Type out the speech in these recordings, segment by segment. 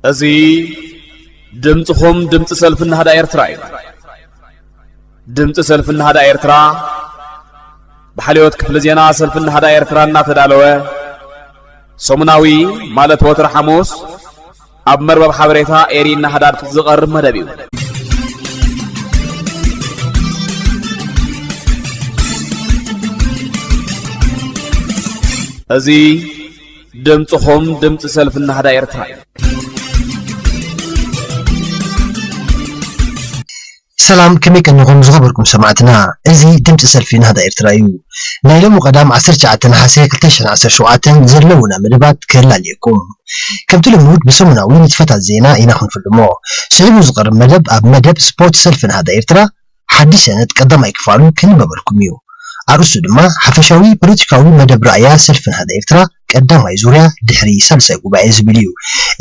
እዚ ድምፅኹም ድምፂ ሰልፊ ናህዳ ኤርትራ እዩ። ድምፂ ሰልፊ ናህዳ ኤርትራ ብሓልዮት ክፍሊ ዜና ሰልፊ ናህዳ ኤርትራ እናተዳለወ ሰሙናዊ፣ ማለት ወትሪ ሓሙስ፣ ኣብ መርበብ ሓበሬታ ኤሪ ናህዳ ዝቐርብ መደብ እዩ። እዚ ድምፅኹም ድምፂ ሰልፊ ናህዳ ኤርትራ እዩ። ሰላም፣ ከመይ ቀኒኹም ዝኸበርኩም ሰማዕትና? እዚ ድምፂ ሰልፊ ናህዳ ኤርትራ እዩ። ናይ ሎሚ ቀዳም ዓሰርተ ትሽዓተ ነሓሰ ክልተ ሽሕን ዓሰርተ ሸውዓተን ዘለውና መደባት ከላልየኩም። ከምቲ ልሙድ ብሰሙናዊ ንጥፈታት ዜና ኢና ክንፍልሞ። ስዒቡ ዝቐርብ መደብ ኣብ መደብ ስፖርት ሰልፊ ናህዳ ኤርትራ ሓድሽ ሰነድ ቀዳማይ ክፋሉ ክንበበልኩም እዩ። ኣርእስቱ ድማ ሓፈሻዊ ፖለቲካዊ መደብ ራእያ ሰልፊ ናህዳ ኤርትራ ቀዳማይ ዙርያ ድሕሪ ሳልሳይ ጉባኤ ዝብል እዩ።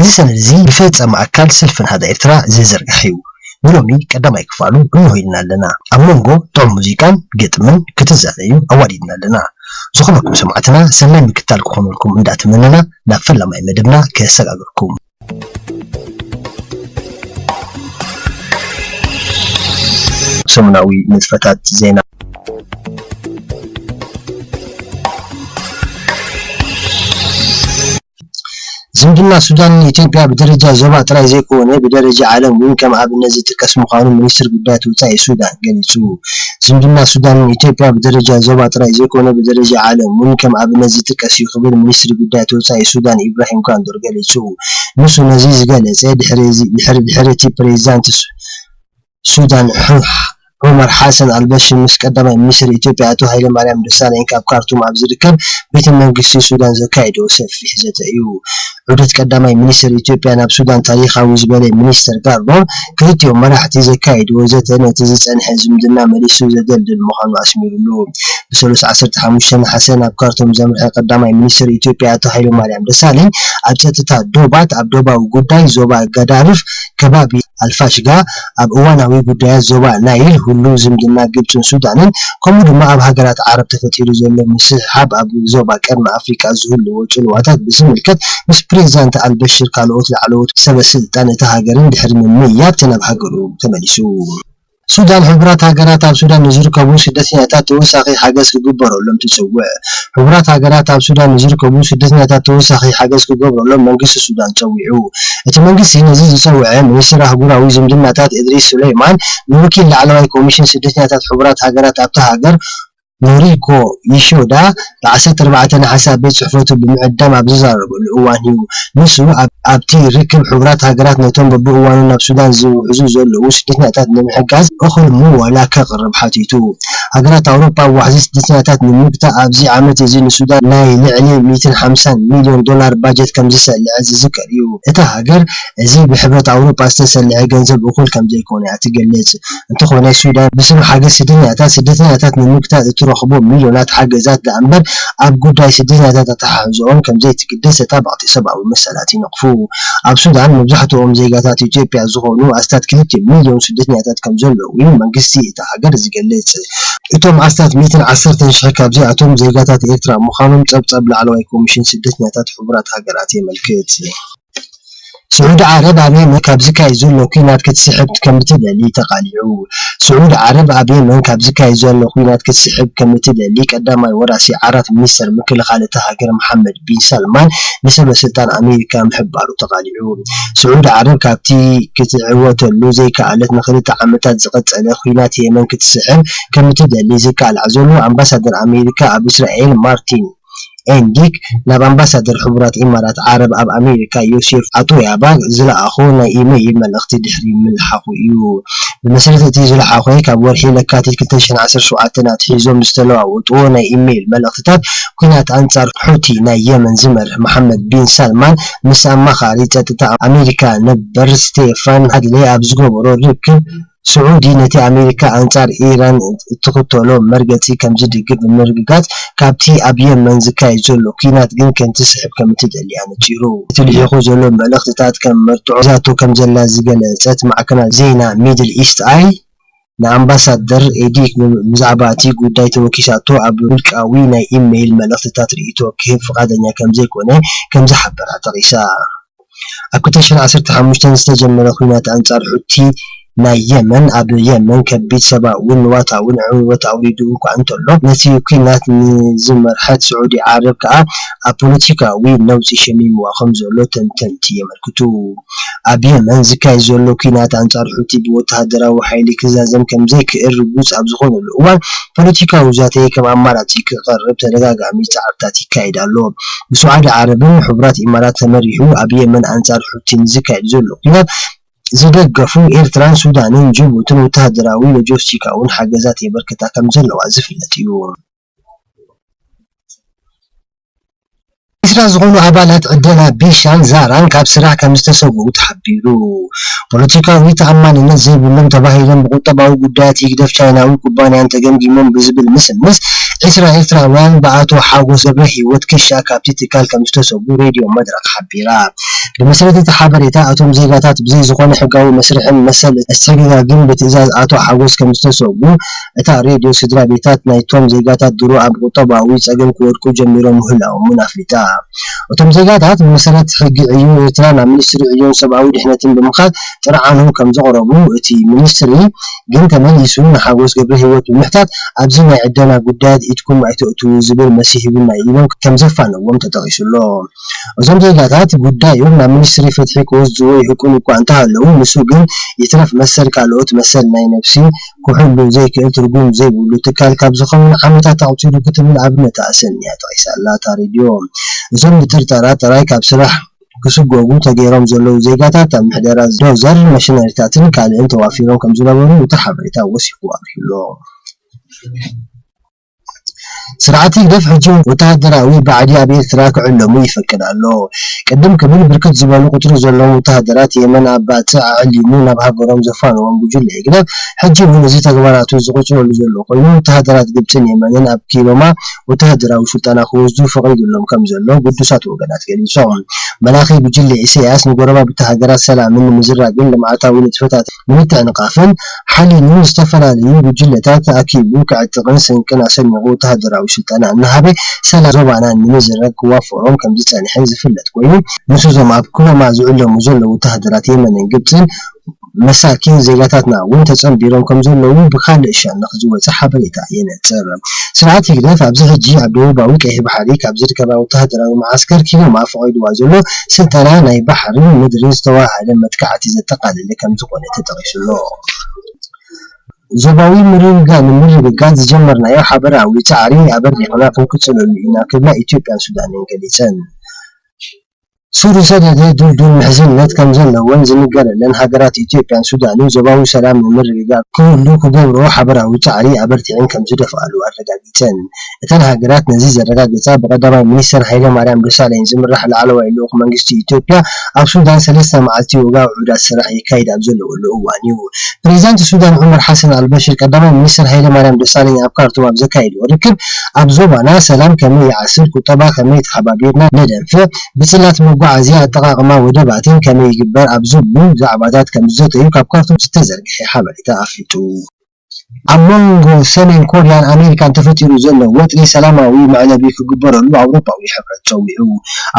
እዚ ሰነድ እዚ ብፈጸመ ኣካል ሰልፊ ናህዳ ኤርትራ ዝዝርጋሕ እዩ። ንሎሚ ቀዳማይ ክፋሉ እንሆ ኢልና ኣለና። ኣብ መንጎ ጥዑም ሙዚቃን ግጥምን ክትዘናዩ ኣዋዲድና ኣለና። ዝኾነኩም ሰማዕትና ሰናይ ምክታል ክኾነልኩም እንዳተመነና ናብ ፈላማይ መደብና ከሰጋግርኩም። ሰሙናዊ ንጥፈታት ዜና። ዝምድና ሱዳን ኢትዮጵያ ብደረጃ ዞባ ጥራይ ዘይኮነ ብደረጃ ዓለም እውን ከም ኣብነት ዝጥቀስ ምዃኑ ሚኒስትር ጉዳያት ወጻኢ ሱዳን ገሊጹ። ዝምድና ሱዳን ኢትዮጵያ ብደረጃ ዞባ ጥራይ ዘይኮነ ብደረጃ ዓለም እውን ከም ኣብነት ዝጥቀስ እዩ ክብል ሚኒስትሪ ጉዳያት ወጻኢ ሱዳን ኢብራሂም ጋንዶር ገሊጹ። ንሱ ነዚ ዝገለጸ ድሕሪ እዚ፣ ድሕሪ፣ ድሕሪ እቲ ፕሬዚዳንት ሱ-፣ ሱዳን ሑ-፣ ዑመር ሓሰን ኣልበሽር ምስ ቀዳማይ ሚኒስትር ኢትዮጵያ ኣቶ ሃይለማርያም ደሳለኝ ካብ ካርቱም ኣብ ዝርከብ ቤተ መንግስቲ ሱዳን ዘካየዶ ሰፊሕ ዘተ እዩ። ዑደት ቀዳማይ ሚኒስትር ኢትዮጵያ ናብ ሱዳን ታሪኻዊ ዝበለ ሚኒስትር ጋርዶር፣ ክልቲኦም መራሕቲ ዘካየድዎ ዘተ ነቲ ዝጸንሐ ዝምድና መሊሱ ዘደልድል ምዃኑ ኣስሚሩሉ። ብሰሉስ ዓሰርተ ሓሙሽተ ነሓሰ ናብ ካርቱም ዘምርሐ ቀዳማይ ሚኒስትር ኢትዮጵያ ኣቶ ሃይለማርያም ደሳለኝ፣ ኣብ ጸጥታ ዶባት፣ ኣብ ዶባዊ ጉዳይ ዞባ ጋዳርፍ፣ ከባቢ ኣልፋሽጋ፣ ኣብ እዋናዊ ጉዳያት ዞባ ናይል፣ ህሉው ዝምድና ግብጽን ሱዳንን፣ ከምኡ ድማ ኣብ ሃገራት ዓረብ ተፈጢሩ ዘሎ ምስሕሓብ ኣብ ዞባ ቀርኒ ኣፍሪቃ ዝህልዎ ጽልዋታት ብዝምልከት ምስ ፕሬዚዳንት ኣልበሽር ካልኦት ላዕለዎት ሰበ ስልጣን እታ ሃገርን ድሕሪ ምምያብ ናብ ሃገሩ ተመሊሱ። ሱዳን፣ ሕቡራት ሃገራት ኣብ ሱዳን ንዝርከቡ ስደተኛታት ተወሳኺ ሓገዝ ክግበረሎም ትጽውዕ። ሕቡራት ሃገራት ኣብ ሱዳን ንዝርከቡ ስደተኛታት ተወሳኺ ሓገዝ ክገብረሎም መንግስቲ ሱዳን ጸዊዑ። እቲ መንግስቲ ነዚ ዝጸውዐ፣ ሚኒስትር ኣህጉራዊ ዝምድናታት እድሪስ ሱለይማን ንወኪል ላዕለዋይ ኮሚሽን ስደተኛታት ሕቡራት ሃገራት ኣብታ ሃገር፣ ኖሪኮ ይሾዳ፣ ብ ዓሰርተ ኣርባዕተ ነሓሰ ኣብ ቤት ጽሕፈቱ ብምዕዳም ኣብ ዝዛረበሉ እዋን እዩ። ንሱ ኣብ፣ ኣብቲ ርክብ፣ ሕቡራት ሃገራት ነቶም በብእዋኑ ናብ ሱዳን ዝውሕዙ ዘለዉ ስደተኛታት ንምሕጋዝ እኹል ምወላ ከቕርብ ሓቲቱ። ሃገራት ኣውሮጳ ዋሕዚ ስደተኛታት ንምግታእ ኣብዚ ዓመት እዚ ንሱዳን ናይ ልዕሊ ሚእትን ሓምሳን ሚልዮን ዶላር ባጀት ከም ዝሰልዐ ዝዝከር እዩ። እታ ሃገር እዚ ብሕብረት ኣውሮጳ ዝተሰልዐ ገንዘብ እኹል ከም ዘይኮነ እያ ትገልጽ። እንተኾነ ሱዳን ብስም ሓገዝ ስደተኛታት፣ ስደተኛታት ንምግታት እትረኽቦ ሚልዮናት ሓገዛት ደኣ እምበር ኣብ ጉዳይ ስደተኛታት ኣተሓሕዝኦም ከም ዘይትግደስ ተጣበቕቲ ሰብኣዊ መሰላት ይነቕፉ። ኣብ ሱዳን መብዛሕትኦም ዜጋታት ኢትዮጵያ ዝኾኑ ኣስታት ክልተ ሚልዮን ስደተኛታት ከም ዘለዉ እዩ መንግስቲ እታ ሃገር ዝገልጽ። እቶም ኣስታት ሚእትን ዓሰርተን ሽሕ ካብዚኣቶም ዜጋታት ኤርትራ ምዃኖም ጸብጻብ ላዕለዋይ ኮሚሽን ስደተኛታት ሕቡራት ሃገራት የመልክት። ስዑዲ ዓረብ ኣብ የመን ካብ ዝካየድ ዘሎ ኲናት ክትስሕብ ከም እትደሊ ተቓሊዑ። ስዑዲ ዓረብ ኣብ የመን ካብ ዝካየድ ዘሎ ኲናት ክትስሕብ ከም እትደሊ ቀዳማይ ወራሲ ዓራት ሚኒስተር ምክልኻል እታ ሃገር መሓመድ ቢን ሳልማን ንሰበ ስልጣን ኣሜሪካ ምሕባሩ ተቓሊዑ። ስዑዲ ዓረብ ካብቲ ክትዕወተሉ ዘይከኣለት ንኽልተ ዓመታት ዝቐጸለ ኲናት የመን ክትስሕብ ከም እትደሊ ዝቃላዕ ዘሎ ኣምባሳደር ኣሜሪካ ኣብ እስራኤል ማርቲን ኤንዲክ ናብ ኣምባሳደር ሕቡራት ኢማራት ዓረብ ኣብ ኣሜሪካ ዮሴፍ ኣጦያባ ዝለኣኾ ናይ ኢመይል መልእኽቲ ድሕሪ ምልሓኹ እዩ። ብመሰረት እቲ ዝለሓኾ ካብ ወርሒ ለካቲት ክልተ ሽሕን ዓሰርተ ሸውዓተን ኣትሒዞም ዝተለዋወጥዎ ናይ ኢመይል መልእኽትታት፣ ኲናት ኣንጻር ሑቲ ናይ የመን ዝመርሕ መሓመድ ቢን ሳልማን ምስ ኣማኻሪ ጸጥታ ኣሜሪካ ነበር ስቴፋን ሃግሌ ኣብ ዝገበሮ ርክብ፣ ስዑዲ ነቲ ኣሜሪካ ኣንጻር ኢራን እትኽተሎ መርገጺ ከም ዝድግፍ ብምርግጋጽ፣ ካብቲ ኣብ የመን ዝካየድ ዘሎ ኲናት ግን ከንትስሕብ ከም እትደሊ ኣነጺሩ። እቲ ልሒኹ ዘሎ መልእኽትታት ከም መርትዖ ሒዛቶ ከም ዘላ ዝገለጸት ማዕከናት ዜና ሚድል ኢስት ኣይ፣ ንኣምባሳደር ኤዲክ ብዛዕባ እቲ ጉዳይ ተወኪሳቶ ኣብ ውልቃዊ ናይ ኢመይል መልእኽትታት ርእይቶ ክህብ ፍቓደኛ ከም ዘይኮነ ከም ዝሓበራ ጠቒሳ። ኣብ ክልተ ሽሕን ዓሰርተ ሓሙሽተን ዝተጀመረ ኲናት ኣንጻር ሑቲ ናይ የመን፣ ኣብ የመን ከቢድ ሰብኣውን ንዋታውን ዕንወት ኣውሪዱ እኳ እንተሎ፣ ነቲ ኲናት ንዝመርሐት ስዑዲ ዓረብ ከኣ ኣብ ፖለቲካዊ ነውጺ ሸሚምዋ ከም ዘሎ ተንተንቲ የመልክቱ። ኣብ የመን ዝካየድ ዘሎ ኲናት ኣንጻር ሑቲ ብወተሃደራዊ ሓይሊ ክዛዘም ከም ዘይክእል ርጉጽ ኣብ ዝኾነሉ እዋን፣ ፖለቲካዊ ዛተ ከም ኣማራጺ ክቐርብ ተደጋጋሚ ጻዕርታት ይካየድ ኣሎ። ብስዑዲ ዓረብን ሕቡራት ኢማራት ተመሪሑ ኣብ የመን ኣንጻር ሑቲ ንዝካየድ ዘሎ ኲናት ዝደገፉ ኤርትራን ሱዳንን ጅቡትን ወተሃደራዊ ሎጂስቲካውን ሓገዛት የበርክታ ከም ዘለዋ ዝፍለጥ እዩ። ዒስራ ዝኾኑ ኣባላት ዕደና ቢሻን ዛራን ካብ ስራሕ ከም ዝተሰጉ ተሓቢሩ። ፖለቲካዊ ተኣማንነት ዘይብሎም ተባሂሎም ብቁጠባዊ ጉዳያት ህግደፍ ቻይናዊ ኩባንያን ተገምጊሞም ብዝብል ምስምስ ዒስራ ኤርትራውያን ብኣቶ ሓጎስ ገብረ ህይወት ክሻ ካብቲ ትካል ከም ዝተሰጉ ሬድዮ መድረኽ ሓቢራ። ብመሰረት እቲ ሓበሬታ፣ እቶም ዜጋታት ብዘይ ዝኾነ ሕጋዊ መስርሕን መሰል ኣሰጋጋግን ብትእዛዝ ኣቶ ሓጎስ ከም ዝተሰጉ እታ ሬድዮ ስድራ ቤታት ናይቶም ዜጋታት ድሮ ኣብ ቁጠባዊ ጸገም ክወድቁ ጀሚሮም ምህላዎም እውን ኣፍሊጣ። እቶም ዜጋታት ብመሰረት ሕጊ ዕዮ ኤርትራ ናብ ሚኒስትሪ ዕዮን ሰብኣዊ ድሕነትን ብምኻድ ጥርዓኖም ከም ዘቕረቡ እቲ ሚኒስትሪ ግን ተመሊሱ ንሓጎስ ገብረ ህይወት ብምሕታት ኣብዚ ናይ ዕደና ጉዳያት ኢድኩም ኣይተእትዉ ዝብል መልሲ ሂቡና ኢሎም ከም ዘፋነዎም ተጠቒሱ ኣሎ። እዞም ዜጋታት ጉዳዮም ናብ ሚኒስትሪ ፍትሒ ክወስድዎ ይህቅኑ እኳ እንተሃለዉ፣ ንሱ ግን ይትረፍ መሰል ካልኦት መሰል ናይ ነብሲ ክሕሉ ዘይክእል ትርጉም ዘይብሉ ትካል ካብ ዝኸውን ዓመታት ኣቑጺሩ ክትብል ኣብነታ ኣሰንያ ጠቒሳ ኣላ እታ ሬድዮ። እዞም ብጥርጠራ ጥራይ ካብ ስራሕ ክስጎጉ ተገይሮም ዘለዉ ዜጋታት ኣብ ምሕደራ ዶዘር፣ መሽነሪታትን ካልእን ተዋፊሮም ከም ዝነበሩ እቲ ሓበሬታ ወሲኹ ኣብሪሁ ኣሎ። ስርዓት ህግደፍ ሕጂ እውን ወተሃደራዊ ባዕዲ ኣብ ኤርትራ ክዕለሙ ይፈቅድ ኣሎ። ቅድም ክብል ብርክት ዝበሉ ቁጽሪ ዘለዎም ወተሃደራት የመን ኣብ ባጽዕ ኣዕሊሙ ናብ ሃገሮም ዘፋነዎም ጉጅለ ህግደፍ፣ ሕጂ እውን እዚ ተግባራቱ ዝቕጽለሉ ዘሎ ኮይኑ፣ ወተሃደራት ግብጽን የመንን ኣብ ኪሎማ ወተሃደራዊ ስልጠና ክወስዱ ፈቒዱሎም ከም ዘሎ ግዱሳት ወገናት ገሊጾም። መላኺ ጉጅለ ኢሳያስ ንጎረባብቲ ሃገራት ሰላምን ንምዝራግን ልምዓታዊ ንጥፈታት ንምትዕንቓፍን ሓሊኑን ዝተፈላለዩ ጉጅለታት ኣኪቡ ክዕጥቕን ስንቅን ኣሰኒቑ ወተሃደራዊ ስልጠና እናሃበ ሰላም ዞባና ንምዝራግ ክዋፈሮም ከም ዝጸንሐ ዝፍለጥ ኮይኑ፣ ምስ እዞም ኣብ ኩሎማ ዝዕለሙ ዘለዉ ወተሃደራት የመንን ግብጽን መሳኪን ዜጋታትና እውን ተጸንቢሮም ከም ዘለዉ ብኻልእ ሸነኽ ዝወጸ ሓበሬታ የነጽር። ስርዓት ህግደፍ ኣብዚ ሕጂ ኣብ ደቡባዊ ቀይሕ ባሕሪ ካብ ዝርከባ ወተሃደራዊ መዓስከር ኪሎማ ፈቒድዋ ዘሎ ስልጠና ናይ ባሕርን ምድርን ዝተዋሃደ መጥቃዕቲ ዘጠቓለለ ከም ዝኾነ ተጠቒሱ ኣሎ። ዞባዊ ምርግጋእ ንምርግጋጽ ዝጀመርናዮ ሓበራዊ ጻዕሪ ኣበርቲዕና ክንቅጽለሉ ኢና ክብላ ኢትዮጵያን ሱዳንን ገሊጸን። ስር ዝሰደደ ድልዱል ምሕዝነት ከም ዘለወን ዝንገረለን ሃገራት ኢትዮጵያን ሱዳንን ዞባዊ ሰላም ንምርግጋጽ ክህሉ ክገብርኦ ሓበራዊ ጻዕሪ ኣበርቲዐን ከም ዝደፍኣሉ ኣረጋጊጸን። እተን ሃገራት ነዚ ዘረጋገጻ ብቀዳማይ ሚኒስተር ሃይለማርያም ደሳለኝ ዝምራሕ ላዕለዋይ ልኡኽ መንግስቲ ኢትዮጵያ ኣብ ሱዳን ሰለስተ መዓልቲ ወግዓዊ ዑደት ስራሕ የካይድ ኣብ ዘለወሉ እዋን እዩ። ፕሬዚዳንት ሱዳን ዑመር ሓሰን ኣልበሽር ቀዳማይ ሚኒስተር ሃይለማርያም ደሳለኝ ኣብ ካርቱም ኣብ ዘካየድዎ ርክብ ኣብ ዞባና ሰላም ከመይ ይዓስል፣ ቁጠባ ከመይ ተሓባቢርና ነደንፍዕ፣ ብጽላት መጓዓዝያ፣ ኣጠቓቕማ ወደባትን ከመይ ይግበር ኣብ ዝብሉ ዛዕባታት ከም ዝዘተዩ ካብ ካርቱም ዝተዘርግሐ ሓበሬታ ኣፍሊጡ። ኣብ መንጎ ሰሜን ኮርያን ኣሜሪካን ተፈጢሩ ዘሎ ወጥሪ ሰላማዊ መዕለቢ ክግበረሉ ኣውሮፓዊ ሕብረት ጸዊዑ።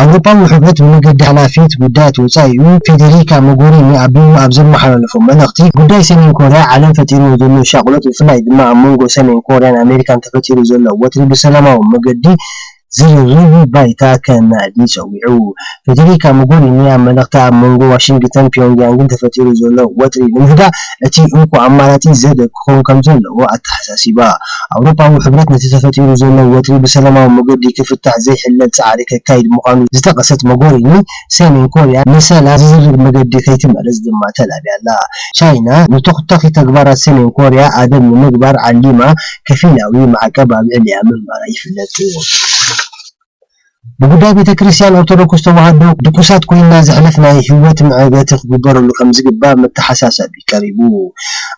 ኣውሮፓዊ ሕብረት ብመገዲ ሓላፊት ጉዳያት ወጻኢኡ ፌዴሪካ ሞጎሪኒ ኣብ ኣብ ዘመሓላለፎ መልእኽቲ፣ ጉዳይ ሰሜን ኮርያ ዓለም ፈጢርዎ ዘሎ ሻቕሎት፣ ብፍላይ ድማ ኣብ መንጎ ሰሜን ኮርያን ኣሜሪካን ተፈጢሩ ዘሎ ወጥሪ ብሰላማዊ መገዲ ዝርርብ ባይታ ከናዲ ጸዊዑ። ፌዴሪካ ሞጎሪኒ ኣብ መልእኽታ፣ ኣብ መንጎ ዋሽንግተን ፒዮንግያንግን ተፈጢሩ ዘሎ ወጥሪ ንምህዳእ እቲ እንኮ ኣማራጺ ዘተ ክኸውን ከም ዘለዎ ኣተሓሳሲባ። ኣውሮፓዊ ሕብረት ነቲ ተፈጢሩ ዘሎ ወጥሪ ብሰላማዊ መገዲ ክፍታሕ ዘይሕለል ጻዕሪ ከካይድ ምዃኑ ዝጠቐሰት ሞጎሪኒ፣ ሰሜን ኮርያ ንሰላም ዝዝርግ መገዲ ከይትመርጽ ድማ ተላብያ ኣላ። ቻይና ንተኹታኺ ተግባራት ሰሜን ኮርያ ኣደብ ንምግባር ዓሊማ ከፊላዊ ማዕቀብ ኣብ ልዕሊኣ ምንባራ ይፍለጥ። ብጉዳይ ቤተ ክርስቲያን ኦርቶዶክስ ተዋህዶ ድኩሳት ኮይና ዘሕለፍናይ ህይወት መዕገቲ ክግበረሉ ከም ዝግባእ መተሓሳሰቢ ቀሪቡ።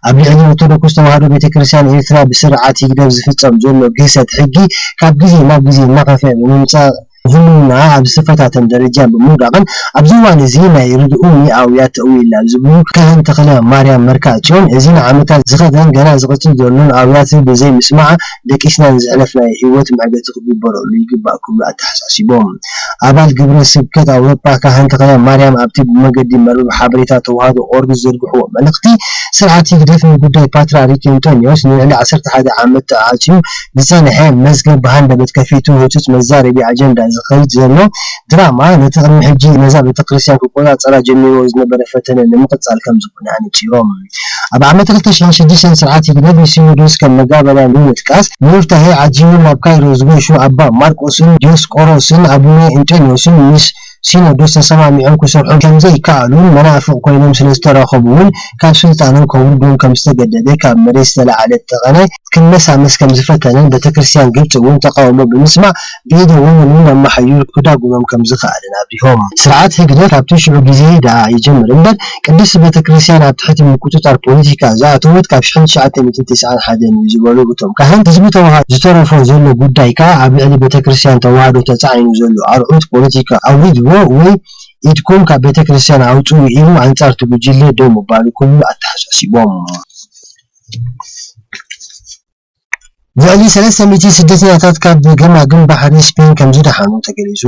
ኣብ ልዕሊ ኦርቶዶክስ ተዋህዶ ቤተ ክርስቲያን ኤርትራ ብስርዓት ህግደፍ ዝፍጸም ዘሎ ግህሰት ሕጊ ካብ ግዜ ናብ ግዜ እናኸፍአ ብምምጻእ፣ ህልውና ኣብ ዝተፈታተን ደረጃ ብምውዳቕን ኣብዚ እዋን እዚ ናይ ርድኡኒ ኣውያት ተእዊላ ዝብሉ ካህን ተኽለ ማርያም መርካጽዮን፣ እዚ ንዓመታት ዝኸደን ገና ዝቕጽል ዘሎን ኣውያት ብዘይ ምስማዕ ደቂስና ንዘሕለፍናዮ ህይወት መዕገቲ ክግበረሉ ይግባእ ክብሉ ኣተሓሳሲቦም። ኣባል ግብረ ስብከት ኣውሮጳ ካህን ተኽለ ማርያም ኣብቲ ብመገዲ መርበብ ሓበሬታ ተዋህዶ ኦርግ ዝዘርግሕዎ መልእኽቲ፣ ስርዓት ህግደፍ ንጉዳይ ፓትርያርክ እንጦንዮስ ንልዕሊ ዓሰርተ ሓደ ዓመት ተዓጽዩ ዝጸንሐ መዝገብ ብሃንደበት ከፊቱ ህጹጽ መዛረቢ ኣጀንዳ ዝኸይድ ዘሎ ድራማ፣ ነቲ ቅድሚ ሕጂ ነዛ ቤተክርስትያን ክቆጻጸራ ጀሚርዎ ዝነበረ ፈተነ ንምቕጻል ከም ዝኾነ ኣነጺሮም። ኣብ ዓመት ክልተ ሽሕን ሽዱሽተን ስርዓት ህግደፍ ንሲኖዶስ ከም መጋበርያ ብምጥቃስ፣ ንዮፍታሄ ዓጂቡ ናብ ካይሮ ዝገሹ ኣባ ማርቆስን ዲዮስቆሮስን ኣቡነ እንጦንዮስን ምስ ሲኖዶስ ተሰማሚዖም ክሰርሑ ከም ዘይከኣሉን መናፍቕ ኮይኖም ስለ ዝተረኸቡ እውን ካብ ስልጣኖም ከውርዶም ከም ዝተገደደ ካብ መሬት ዝተላዕለ ጠቐነ ክመሳመስ ከም ዝፈተነን ቤተክርስትያን ግብጺ እውን ተቃውሞ ብምስማዕ ብኢደ ወገኑ ናብ መሓዩር ክዳጉኖም ከም ዝኸኣለን ኣብሪሆም። ስርዓት ህግደፍ ካብቲ ሽዑ ግዜ ደኣ ይጀምር እምበር ቅድስቲ ቤተክርስትያን ኣብ ትሕቲ ምቁጽጻር ፖለቲካ ዝኣተወት ካብ ሽሕን ትሽዓተ ሚእትን ተስዓን ሓደን እዩ ዝበሉ እቶም ካህን፣ ህዝቢ ተዋህዶ ዝተረፎ ዘሎ ጉዳይ ከኣ ኣብ ልዕሊ ቤተክርስትያን ተዋህዶ ተጻዒኑ ዘሎ ኣርዑት ፖለቲካ ኣውሪድዎ ወይ ኢድኩም ካብ ቤተክርስትያን ኣውጽኡ ኢሉ ኣንጻር እቲ ጉጅለ ደው ምባሉ ክብሉ ኣተሓሳሲቦም። ልዕሊ ሰለስተ ሚእቲ ስደተኛታት ካብ ገማግም ባሕሪ ስፔን ከም ዝደሓኑ ተገሊጹ።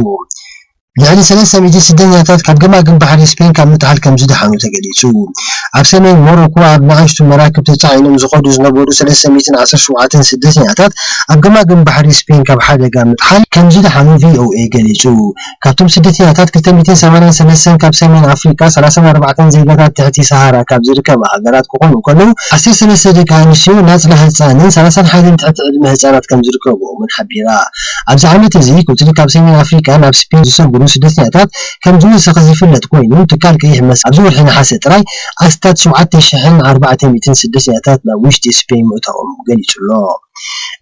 ልዕሊ ሰለስተ ሚእቲ ስደተኛታት ካብ ገማግም ባሕሪ ስፔን ካብ ምጥሓል ከም ዝደሓኑ ተገሊጹ። ኣብ ሰሜን ሞሮኮ ኣብ ንኣሽቱ መራክብ ተጻዒኖም ዝኸዱ ዝነበሩ ሰለስተ ሚእትን ዓሰርተ ሸውዓተን ስደተኛታት ኣብ ገማግም ባሕሪ ስፔን ካብ ሓደጋ ምጥሓል ከም ዝደሓኑ ቪኦኤ ገሊጹ። ካብቶም ስደተኛታት ክልተ ሚእትን ሰማንያን ሰለስተን ካብ ሰሜን ኣፍሪቃ፣ ሰላሳን ኣርባዕተን ዜጋታት ትሕቲ ሰሃራ ካብ ዝርከባ ሃገራት ክኾኑ ከለዉ፣ ዓሰርተ ሰለስተ ደቂ ኣንስትዮ፣ ናጽላ ህጻንን ሰላሳን ሓደን ትሕቲ ዕድመ ህጻናት ከም ዝርከብዎምን ሓቢራ። ኣብዚ ዓመት እዚ ቁጽሪ ካብ ሰሜን ኣፍሪቃ ናብ ስፔን ዝሰግሩ ስደተኛታት ከም ዝወሰኸ ዝፍለጥ ኮይኑ፣ ትካል ቀይሕ መስቀል ኣብዚ ወርሒ ነሓሰ ጥራይ ኣስታት ሸውዓተ ሽሕን ኣርባዕተ ሚእትን ስደተኛታት ናብ ውሽጢ ስፔን ምእታዎም ገሊጹ ኣሎ።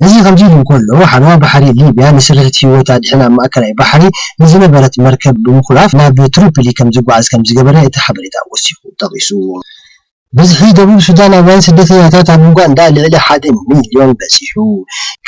እዚ ከምዚ ኢሉ እንከሎ፣ ሓለዋ ባሕሪ ሊብያ ንስርሒት ህይወት ኣድሕን ኣብ ማእከላይ ባሕሪ ንዝነበረት መርከብ ብምኹላፍ ናብ ትሪፖሊ ከም ዝጓዓዝ ከም ዝገበረ እቲ ሓበሬታ ወሲኹ ጠቒሱ። ብዝሒ ደቡብ ሱዳናውያን ስደተኛታት ኣብ ኡጋንዳ ልዕሊ ሓደ ሚልዮን በጺሑ።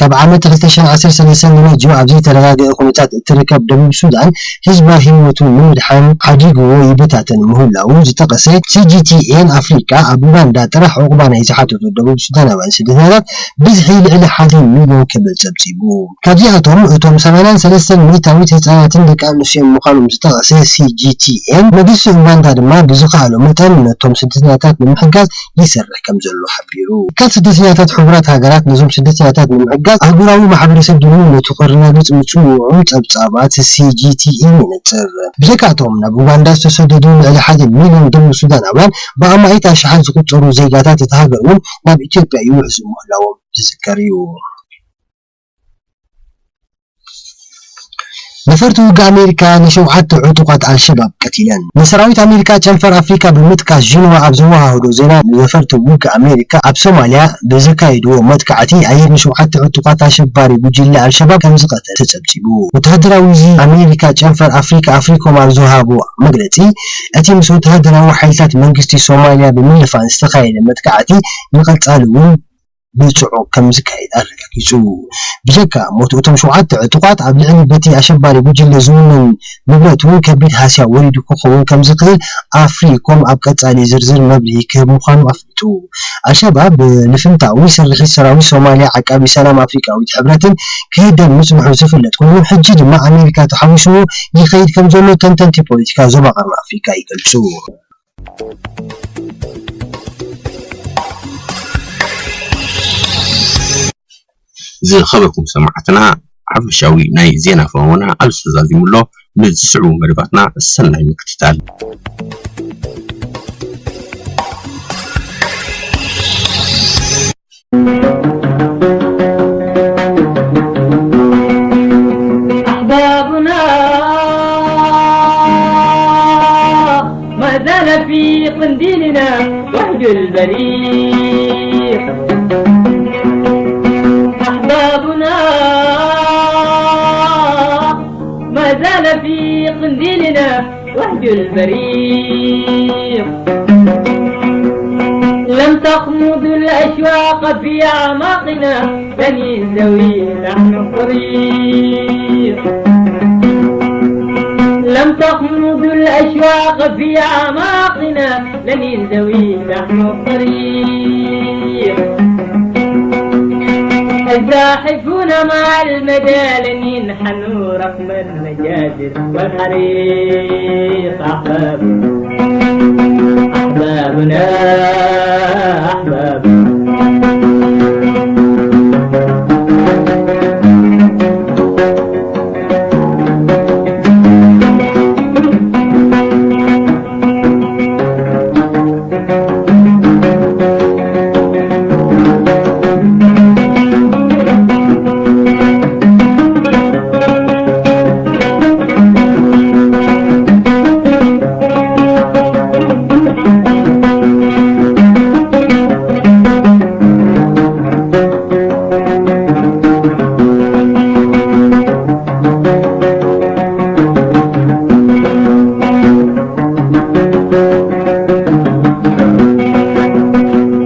ካብ ዓመት ክልተ ሽሕን ዓሰርተ ሰለስተን ንነጅዮ ኣብ ዘይተረጋገአ ኩነታት እትርከብ ደቡብ ሱዳን፣ ህዝባ ህይወቱ ንምድሓን ሓዲግዎ ይበታተን ምህላዉ ዝጠቐሰ ሲጂቲኤን ኣፍሪቃ፣ ኣብ ኡጋንዳ ጥራሕ ዑቕባ ናይ ዝሓተቱ ደቡብ ሱዳናውያን ስደተኛታት ብዝሒ ልዕሊ ሓደ ሚልዮን ክብል ጸብጺቡ። ካብዚኣቶም እቶም ሰማንያን ሰለስተን ሚእታዊት ህጻናትን ደቂ ኣንስትዮን ምዃኖም ዝጠቐሰ ሲጂቲኤን፣ መንግስቲ ኡጋንዳ ድማ ብዝኸኣሎ መጠን ነቶም ስደተኛታት ንምሕጋዝ ይሰርሕ ከም ዘሎ ሓቢሩ። ትካል ስደተኛታት ሕቡራት ሃገራት ነዞም ስደተኛታት ንምሕጋዝ ኣህጉራዊ ማሕበረሰብ ድልውነቱ ከረጋግጽ ምጽውዑ ጸብጻባት ሲጂቲኤን የነጽር። ብዘይካ'ቶም ናብ ኡጋንዳ ዝተሰደዱ ልዕሊ ሓደ ሚልዮን ደቡብ ሱዳናውያን ብኣማኢት ኣሽሓት ዝቑጸሩ ዜጋታት እታ ሃገር እውን ናብ ኢትዮጵያ ይውሕዙ ምህላዎም ዝዝከር እዩ። ነፈርቲ ውግእ ኣሜሪካ ንሸውዓተ ዕጡቓት ኣልሸባብ ቀቲለን። ንሰራዊት ኣሜሪካ ጨንፈር ኣፍሪካ ብምጥቃስ ዥንዋ ኣብ ዘወሃህዶ ዜና፣ ነፈርቲ ውግእ ኣሜሪካ ኣብ ሶማልያ ብዘካየድዎ መጥቃዕቲ ኣየር ንሸውዓተ ዕጡቓት ኣሸባሪ ጉጅለ ኣልሸባብ ከም ዝቐተለ ተጸብጺቡ። ወተሃደራዊ እዚ ኣሜሪካ ጨንፈር ኣፍሪካ ኣፍሪኮም ኣብ ዝወሃቦ መግለጺ፣ እቲ ምስ ወተሃደራዊ ሓይልታት መንግስቲ ሶማልያ ብምልፋን ዝተኻየደ መጥቃዕቲ ንቐጻሊ እውን ብጽዑቕ ከም ዝካየድ ኣረጋጊጹ። ብጀካ ሞት እቶም ሸውዓተ ዕጡቓት፣ ኣብ ልዕሊ በቲ ኣሸባሪ ጉጅለ ዝውነን ንብረት እውን ከቢድ ሃስያ ወሪዱ ክኸውን ከም ዝኽእል ኣፍሪኮም ኣብ ቀጻሊ ዝርዝር መብርሂ ክህብ ምዃኑ ኣፍሊጡ። ኣልሸባብ፣ ብልፍንታዊ ስርሒት ሰራዊት ሶማልያ ዓቃቢ ሰላም ኣፍሪቃዊት ሕብረትን ክህደን ምጽንሑ ዝፍለጥ ኮይኑ፣ ሕጂ ድማ ኣሜሪካ ተሓዊስዎ ይኸይድ ከም ዘሎ ተንተንቲ ፖለቲካ ዞባ ቀርኒ ኣፍሪቃ ይገልጹ። ዝኸበርኩም ሰማዕትና፣ ሓፈሻዊ ናይ ዜና ፈወና ኣብዚ ተዛዚሙ ኣሎ። ንዝስዕቡ መደባትና ሰናይ ምክትታል። أحبابنا ما زال في قنديلنا وهج البريق. أحبابنا ما زال في قنديلنا وهج البريق. لم تخمد الأشواق في أعماقنا، لن ينزوي لحن الطريق. لم تخمد الأشواق في أعماقنا، لن ينزوي لحن الطريق. زاحفون مع المدى لن ينحنوا رغم المجازر والحريق. أحباب، أحبابنا، أحباب.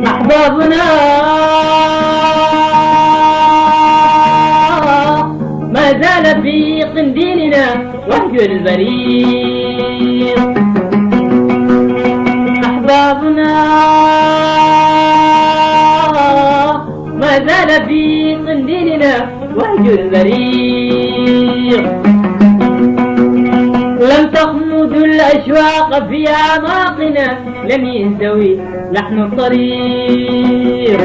أحبابنا ما زال في قنديلنا وهج البريق. أحبابنا ما زال في قنديلنا وهج البريق. لم تخمد الأشواق في أعماقنا، لم ينزوي لحن الطريق.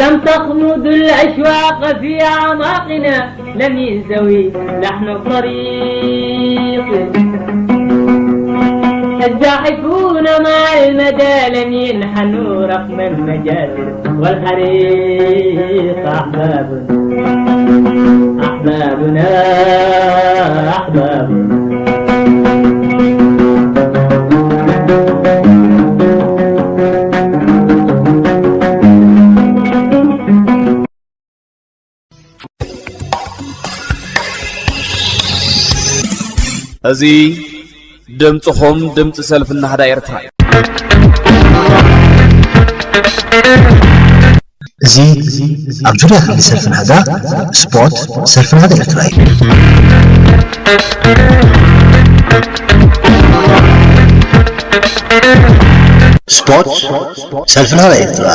لم تخمد الأشواق في أعماقنا، لم ينزوي لحن الطريق. الزاحفون مع المدى لم ينحنوا رغم المجازر والحريق. أحباب، أحبابنا، أحباب. እዚ ድምፅኹም ድምፂ ሰልፊ ናህዳ ኤርትራ እዩ። እዚ ኣብ ዙርያ ክሊ ሰልፊ ናህዳ ስፖርት ሰልፊ ናህዳ ኤርትራ እዩ። ስፖርት ሰልፊ ናህዳ ኤርትራ።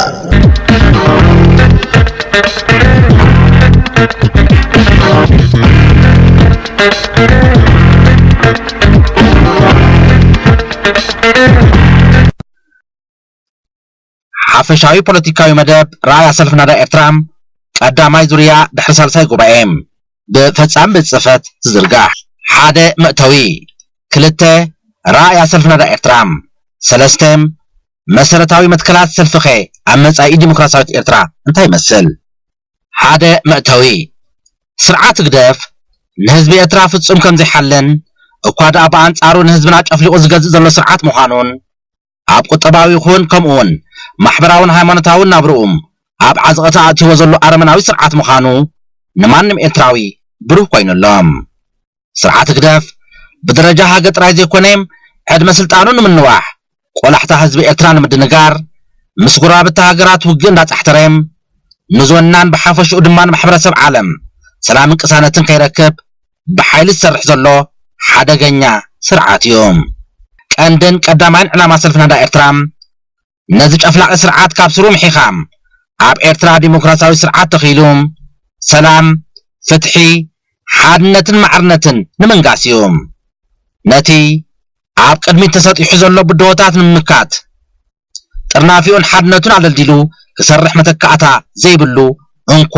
ሓፈሻዊ ፖለቲካዊ መደብ ራእያ ሰልፊ ናህዳ ኤርትራ፣ ቀዳማይ ዙርያ ድሕሪ ሳልሳይ ጉባኤ፣ ብፈጻሚ ቤት ጽሕፈት ዝዝርጋሕ። ሓደ፣ መእተዊ። ክልተ፣ ራእያ ሰልፊ ናህዳ ኤርትራ። ሰለስተ፣ መሰረታዊ መትከላት ሰልፍኸ ኣብ መጻኢ ዲሞክራሲያዊት ኤርትራ እንታይ ይመስል? ሓደ፣ መእተዊ። ስርዓት ህግደፍ ንህዝቢ ኤርትራ ፍጹም ከም ዘይሓልን፣ እኳ ደኣ ብኣንጻሩ ንህዝብና ጨፍሊቑ ዝገዝእ ዘሎ ስርዓት ምዃኑን፣ ኣብ ቁጠባዊ ይኹን ከምኡውን ማሕበራውን ሃይማኖታውን ናብርኡ ኣብ ዓዘቕቲ ኣእትይዎ ዘሎ ኣረመናዊ ስርዓት ምዃኑ ንማንም ኤርትራዊ ብሩህ ኮይኑ ኣሎ። ስርዓት ህግደፍ ብደረጃ ሃገር ጥራይ ዘይኮነ፣ ዕድመ ስልጣኑ ንምንዋሕ፣ ቆላሕታ ህዝቢ ኤርትራ ንምድንጋር፣ ምስ ጎረባብቲ ሃገራት ውግእ እንዳጻሕተረ፣ ንዞናን ብሓፈሽኡ ድማ ንማሕበረሰብ ዓለም ሰላምን ቅሳነትን ከይረክብ ብሓይሊ ዝሰርሕ ዘሎ ሓደገኛ ስርዓት እዩ። ቀንድን ቀዳማይን ዕላማ ሰልፊ ናህዳ ኤርትራ፣ ነዚ ጨፍላቒ ስርዓት ካብ ስሩ ምሒኻ፣ ኣብ ኤርትራ ዲሞክራሲያዊ ስርዓት ተኺሉ፣ ሰላም፣ ፍትሒ፣ ሓድነትን ማዕርነትን ንምንጋስ እዩ። ነቲ ኣብ ቅድሚት ተሰጢሑ ዘሎ ብድሆታት ንምምካት፣ ጥርናፊኡን ሓድነቱን ኣደልዲሉ ክሰርሕ መተካእታ ዘይብሉ እንኮ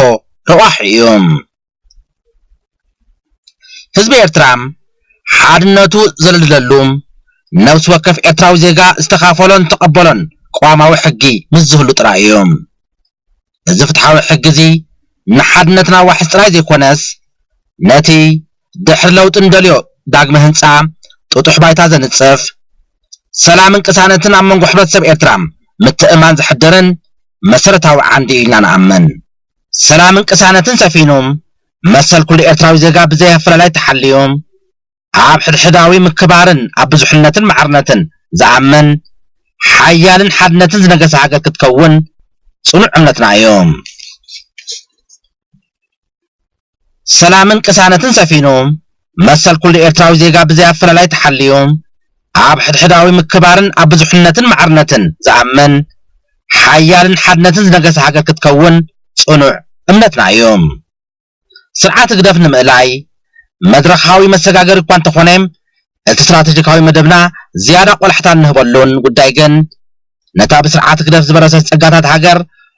ረቋሒ እዩ። ህዝቢ ኤርትራ ሓድነቱ ዘደልድለሉ፣ ነፍሲ ወከፍ ኤርትራዊ ዜጋ ዝተኻፈሎን ዝተቐበሎን ቅዋማዊ ሕጊ ምስ ዝህሉ ጥራይ እዩ። እዚ ፍትሓዊ ሕጊ እዚ ንሓድነትና ዋሕስ ጥራይ ዘይኮነስ፣ ነቲ ድሕሪ ለውጢ እንደልዮ ዳግመ ህንጻ ጥጡሕ ባይታ ዘንጽፍ፣ ሰላምን ቅሳነትን ኣብ መንጎ ሕብረተሰብ ኤርትራ ምትእምማን ዘሕድርን መሰረታዊ ዓንዲ እዩ ኢልና ንኣምን። ሰላምን ቅሳነትን ሰፊኑ፣ መሰል ኩሉ ኤርትራዊ ዜጋ ብዘይ ኣፈላላይ ተሓልዩ፣ ኣብ ሕድሕዳዊ ምክባርን ኣብ ብዙሕነትን ማዕርነትን ዝኣምን፣ ሓያልን ሓድነትን ዝነገሰ ሃገር ክትከውን ጽኑዕ እምነትና እዩ። ሰላምን ቅሳነትን ሰፊኑ፣ መሰል ኩሉ ኤርትራዊ ዜጋ ብዘይ ኣፈላላይ ተሓልዩ፣ ኣብ ሕድሕዳዊ ምክባርን ኣብ ብዙሕነትን ማዕርነትን ዝኣምን፣ ሓያልን ሓድነትን ዝነገሰ ሃገር ክትከውን ጽኑዕ እምነትና እዩ። ስርዓት ህግደፍ ንምእላይ መድረኻዊ መሰጋገሪ እኳ እንተኾነ፣ እቲ ስትራቴጂካዊ መደብና ዝያዳ ቆላሕታ እንህበሉን ጉዳይ ግን፣ ነታ ብስርዓት ህግደፍ ዝበረሰት ጸጋታት ሃገር፣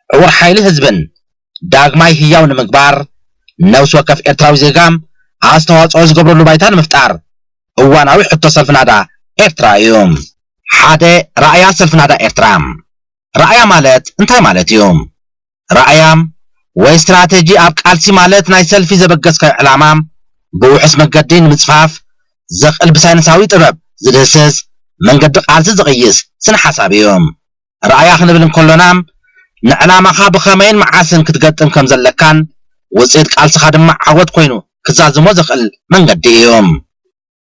ዕዉር ሓይሊ ህዝብን ዳግማይ ህያው ንምግባር፣ ነፍሲ ወከፍ ኤርትራዊ ዜጋ ኣስተዋጽኦ ዝገብረሉ ባይታ ንምፍጣር እዋናዊ ሕቶ ሰልፊ ናዳ ኤርትራ እዩ። ሓደ፣ ራእያ ሰልፊ ናዳ ኤርትራ። ራእያ ማለት እንታይ ማለት እዩ? ራእያ ወይ ስትራተጂ ኣብ ቃልሲ ማለት ናይ ሰልፊ ዘበገስካዮ ዕላማ ብውሑስ መገዲ ንምጽፋፍ ዘኽእል ብሳይንሳዊ ጥበብ ዝድህስስ መንገዲ ቃልሲ ዝቕይስ ስነ ሓሳብ እዩ። ራእያ ክንብል እንከሎና ንዕላማኻ ብኸመይን መዓስን ክትገጥም ከም ዘለካን ውጽኢት ቃልስኻ ድማ ዓወት ኮይኑ ክዛዝሞ ዘኽእል መንገዲ እዩ።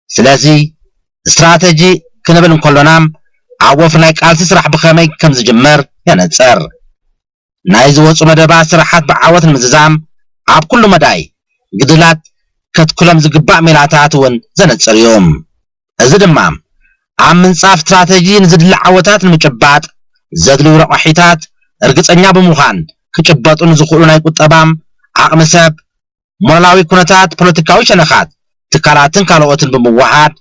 ስለዚ ስትራተጂ ክንብል እንከሎና ኣብ ወፍሪ ናይ ቃልሲ ስራሕ ብኸመይ ከም ዝጅምር የነጽር። ናይ ዝወጹ መደባት ስራሓት ብዓወት ንምዝዛም ኣብ ኩሉ መዳይ ግድላት ከትክሎም ዝግባእ ሜላታት እውን ዘነጽር እዩ። እዚ ድማ ኣብ ምንጻፍ ስትራተጂ ንዝድለ ዓወታት ንምጭባጥ ዘድልዩ ረቋሒታት እርግጸኛ ብምዃን ክጭበጡ ንዝኽእሉ ናይ ቁጠባ ዓቕሚ ሰብ፣ ሞራላዊ ኩነታት፣ ፖለቲካዊ ሸነኻት፣ ትካላትን ካልኦትን ብምውሃድ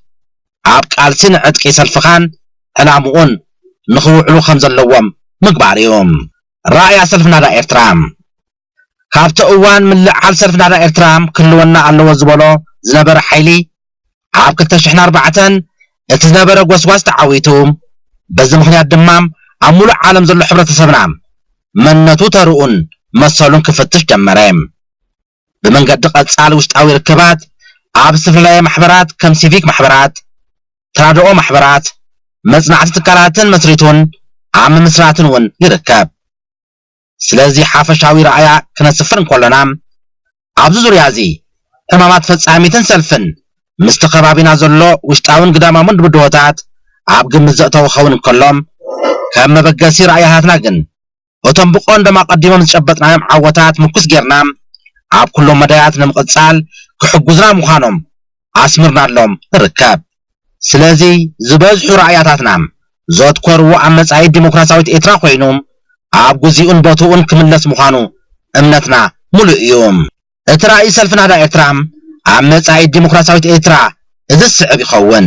ኣብ ቃልሲ ንዕጥቂ ሰልፍኻን ዕላምኡን ንኽውዕሉ ከም ዘለዎም ምግባር እዩ። ራእያ ሰልፊ ናዳ ኤርትራ። ካብቲ እዋን ምልዓል ሰልፊ ናዳ ኤርትራ ክህልወና ኣለዎ ዝበሎ ዝነበረ ሓይሊ ኣብ ክልተ ሽሕን ኣርባዕተን እቲ ዝነበረ ጎስጓስ ተዓዊቱ፣ በዚ ምኽንያት ድማ ኣብ ሙሉእ ዓለም ዘሎ ሕብረተሰብና መንነቱ፣ ተርኡን መሰሉን ክፍትሽ ጀመረ። ብመንገዲ ቀጻሊ ውሽጣዊ ርክባት ኣብ ዝተፈላለያ ማሕበራት ከም ሲቪክ ማሕበራት፣ ተራድኦ ማሕበራት፣ መጽናዕቲ ትካላትን መስሪቱን ኣብ ምምስራትን እውን ይርከብ። ስለዚ ሓፈሻዊ ረኣያ ክነስፍር እንከሎና ኣብዚ ዙርያ እዚ ዕማማት ፈጻሚትን ሰልፍን ምስቲ ከባቢና ዘሎ ውሽጣውን ግዳማውን ብድሆታት ኣብ ግምት ዘእተው ክኸውን እንከሎ ከም መበገሲ ረኣያታትና ግን እቶም ብቐንዶም ኣቐዲሞም ዝጨበጥናዮም ዓወታት ምርኩስ ጌርና ኣብ ኩሎም መዳያት ንምቕጻል ክሕጉዝና ምዃኖም ኣስምርናሎም ንርከብ። ስለዚ ዝበዝሑ ረኣያታትና ዘትኮርዎ ኣብ መጻኢት ዲሞክራሲያዊት ኤርትራ ኮይኑ ኣብ ግዚኡን ቦትኡን ክምለስ ምዃኑ እምነትና ሙሉእ እዩ። እቲ ራእይ ሰልፊ ናህዳ ኤርትራ ኣብ መጻኢት ዲሞክራሲያዊት ኤርትራ እዚ ዝስዕብ ይኸውን።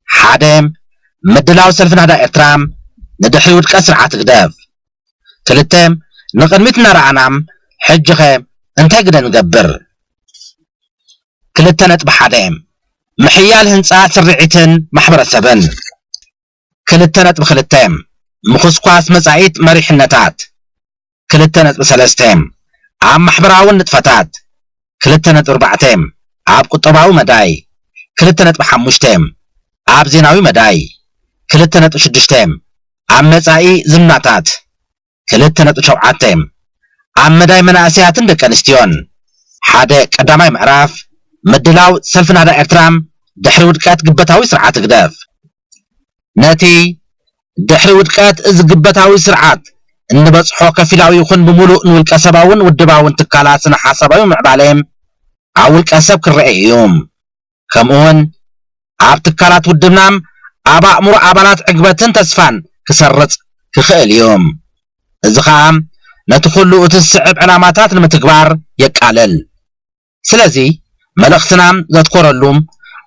ሓደ፣ ምድላው ሰልፊ ናህዳ ኤርትራ ንድሕሪ ውድቀት ስርዓት ህግደፍ። ክልተ፣ ንቕድሚት እናረኣና ሕጂኸ እንታይ ግደ ንገብር? ክልተ ነጥቢ ሓደ፣ ምሕያል ህንጻ ስርዒትን ማሕበረሰብን። ክልተ ነጥቢ ክልተ፣ ምኹስኳስ መጻኢት መሪሕነታት። ክልተ ነጥቢ ሰለስተ፣ ኣብ ማሕበራዊ ንጥፈታት። ክልተ ነጥቢ ኣርባዕተ፣ ኣብ ቁጠባዊ መዳይ። ክልተ ነጥቢ ሓሙሽተ፣ ኣብ ዜናዊ መዳይ። ክልተ ነጥቢ ሽዱሽተ፣ ኣብ መጻኢ ዝምናታት። ክልተ ነጥቢ ሸውዓተ፣ ኣብ መዳይ መናእሰያትን ደቂ ኣንስትዮን። ሓደ፣ ቀዳማይ ምዕራፍ፣ ምድላው ሰልፊ ናህዳ ኤርትራ ድሕሪ ውድቀት ግበታዊ ስርዓት ህግደፍ። ነቲ ድሕሪ ውድቀት እዚ ግበታዊ ስርዓት እንበጽሖ ከፊላዊ ይኹን ብምሉእ ንውልቀ ሰባውን ውድባውን ትካላት ስነ ሓሳባዊ ምዕባለ ኣብ ውልቀ ሰብ ክረአ እዩ። ከምኡውን ኣብ ትካላት ውድብና ኣብ ኣእምሮ ኣባላት ዕግበትን ተስፋን ክሰርጽ ክኽእል እዩ። እዚ ኸኣ ነቲ ኩሉ እቲ ዝስዕብ ዕላማታት ንምትግባር የቃልል። ስለዚ መልእኽትና ዘትኮረሉ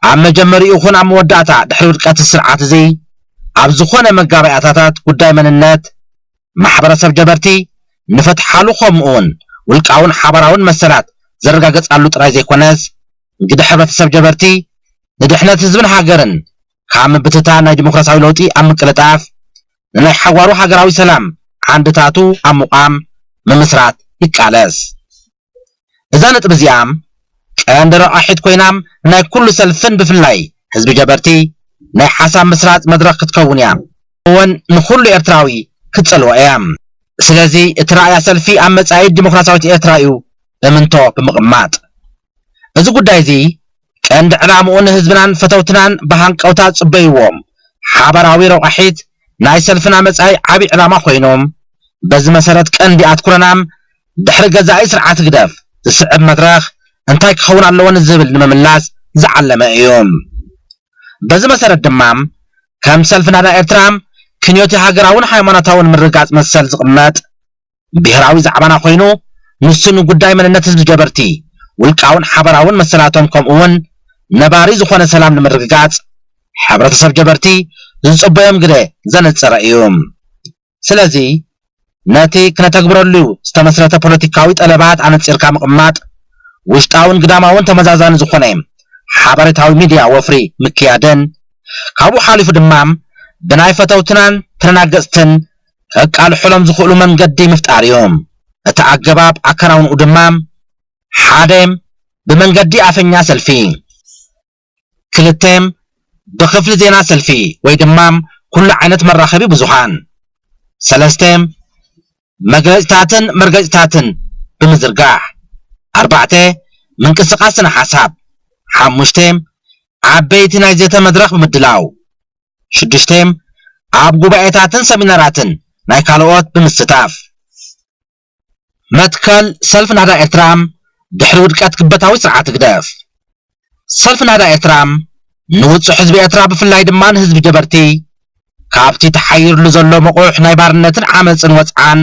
ኣብ መጀመሪኡ ይኹን ኣብ መወዳእታ ድሕሪ ውድቀት ስርዓት እዚ ኣብ ዝኾነ መጋባእያታት ጉዳይ መንነት ማሕበረሰብ ጀበርቲ ንፈትሓሉ ከምኡውን ውልቃውን ሓባራውን መሰላት ዘረጋገጻሉ ጥራይ ዘይኮነስ፣ እንግዲ ሕብረተሰብ ጀበርቲ ንድሕነት ህዝብን ሃገርን ካብ ምብትታን ናይ ዲሞክራሲያዊ ለውጢ ኣብ ምቅልጣፍ ንናይ ሓዋሩ ሃገራዊ ሰላም ዓንድታቱ ኣብ ምቋም ምምስራት ይቃለስ። እዛ ነጥቢ እዚኣ ቀንዲ ረቋሒት ኮይና ናይ ኩሉ ሰልፍን ብፍላይ ህዝቢ ጀበርቲ ናይ ሓሳብ ምስራጽ መድረኽ ክትከውን እያ። እውን ንኹሉ ኤርትራዊ ክትጸልዎ እያ። ስለዚ እቲ ረኣያ ሰልፊ ኣብ መጻኢት ዲሞክራሲያዊት ኤርትራ እዩ እምንቶ ብምቕማጥ፣ እዚ ጉዳይ እዚ ቀንዲ ዕላምኡ ንህዝብናን ፈተውትናን ብሃንቀውታ ዝጽበይዎ ሓባራዊ ረቋሒት ናይ ሰልፍና መጻኢ ዓቢ ዕላማ ኮይኑ፣ በዚ መሰረት ቀንዲ ኣትኩሮና ድሕሪ ገዛኢ ስርዓት ህግደፍ ዝስዕብ መድረኽ እንታይ ክኸውን ኣለዎ ንዝብል ንምምላስ ዝዓለመ እዩ። በዚ መሰረት ድማ ከም ሰልፊ ናህዳ ኤርትራ ክንዮቲ ሃገራውን ሃይማኖታውን ምርግጋጽ መሰል ዝቕመጥ ብሄራዊ ዛዕባና ኮይኑ፣ ንሱ ንጉዳይ መንነት ህዝቢ ጀበርቲ፣ ውልቃውን ሓበራውን መሰላቶም ከምኡ እውን ነባሪ ዝኾነ ሰላም ንምርግጋጽ ሕብረተሰብ ጀበርቲ ዝጽበዮም ግደ ዘነጸረ እዩ። ስለዚ ነቲ ክነተግብረሉ ዝተመስረተ ፖለቲካዊ ጠለባት ኣነጺርካ ምቕማጥ፣ ውሽጣውን ግዳማውን ተመዛዛኒ ዝኾነ ሓበሬታዊ ሚድያ ወፍሪ ምክያድን፣ ካብኡ ሓሊፉ ድማ ብናይ ፈተውትናን ተደናገጽትን ከቃልሑሎም ዝኽእሉ መንገዲ ምፍጣር እዩ። እቲ ኣገባብ ኣከናውንኡ ድማ፣ ሓደ፣ ብመንገዲ ኣፈኛ ሰልፊ፣ ክልተ፣ ብክፍሊ ዜና ሰልፊ ወይ ድማ ኩሉ ዓይነት መራኸቢ ብዙሃን፣ ሰለስተ፣ መግለጽታትን መርገጽታትን ብምዝርጋሕ፣ ኣርባዕተ፣ ምንቅስቃስ ስነ ሓሳብ፣ ሓሙሽተ፣ ዓበይቲ ናይ ዘተ መድረኽ ብምድላው፣ ሽዱሽተ፣ ኣብ ጉባኤታትን ሰሚናራትን ናይ ካልኦት ብምስታፍ። መትከል ሰልፊ ናህዳ ኤርትራ ድሕሪ ውድቀት ግበታዊ ስርዓት ህግደፍ። ሰልፊ ናህዳ ኤርትራ ንውጹዕ ህዝቢ ኤርትራ ብፍላይ ድማ ንህዝቢ ጀበርቲ ካብቲ ተሓይርሉ ዘሎ መቑሕ ናይ ባርነትን ዓመጽን ወጽዓን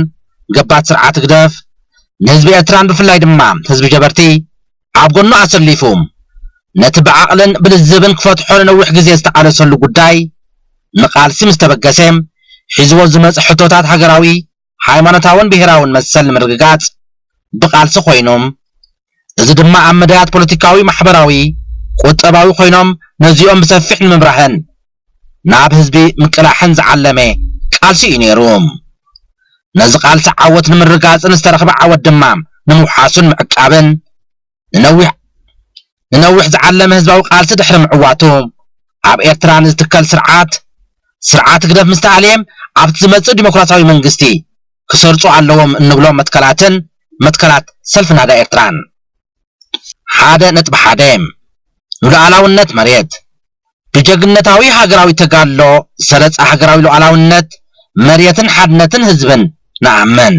ገባት ስርዓት ህግደፍ ንህዝቢ ኤርትራን ብፍላይ ድማ ህዝቢ ጀበርቲ ኣብ ጎኑ ኣሰሊፉ ነቲ ብዓቕልን ብልዝብን ክፈትሖ ንነዊሕ ግዜ ዝተቓለሰሉ ጉዳይ ንቓልሲ ምስ ተበገሰ ሒዝዎ ዝመጸ ሕቶታት ሃገራዊ፣ ሃይማኖታውን ብሄራውን መሰል ንምርግጋጽ ብቓልሲ ኮይኑ፣ እዚ ድማ ኣብ መዳያት ፖለቲካዊ፣ ማሕበራዊ፣ ቁጠባዊ ኮይኖም ነዚኦም ብሰፊሕ ንምብራህን ናብ ህዝቢ ምቅላሕን ዝዓለመ ቃልሲ እዩ ነይሩ። ነዚ ቃልሲ ዓወት ንምርጋጽን ዝተረኽበ ዓወት ድማ ንምውሓሱን ምዕቃብን ንነዊሕ ንነዊሕ ዝዓለመ ህዝባዊ ቃልሲ ድሕሪ ምዕዋቱ፣ ኣብ ኤርትራ ንዝትከል ስርዓት፣ ስርዓት ህግደፍ ምስ ተኣልየ፣ ኣብቲ ዝመጽእ ዲሞክራሲያዊ መንግስቲ ክሰርጹ ኣለዎም እንብሎም መትከላትን መትከላት ሰልፊ ናህዳ ኤርትራን። ሓደ ነጥቢ ሓደ፣ ንሉዓላውነት መሬት። ብጀግንነታዊ ሃገራዊ ተጋድሎ ዝተረጸ ሃገራዊ ሉዓላውነት መሬትን ሓድነትን ህዝብን ንኣምን።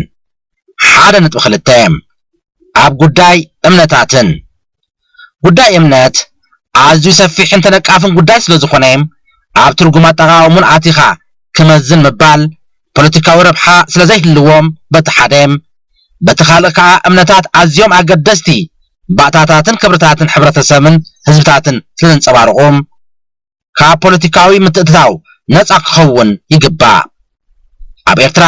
ሓደ ነጥቢ ክልተ፣ ኣብ ጉዳይ እምነታትን። ጉዳይ እምነት ኣዝዩ ሰፊሕን ተነቃፍን ጉዳይ ስለ ዝኾነ፣ ኣብ ትርጉም ኣጠቓቕሙን ኣቲኻ ክመዝን ምባል ፖለቲካዊ ረብሓ ስለ ዘይህልዎም፣ በቲ ሓደ፣ በቲ ካልእ ከኣ እምነታት ኣዝዮም ኣገደስቲ ባእታታትን ክብርታትን ሕብረተሰብን ህዝብታትን ስለ ዘንጸባርቑ፣ ካብ ፖለቲካዊ ምትእትታው ነጻ ክኸውን ይግባእ። ኣብ ኤርትራ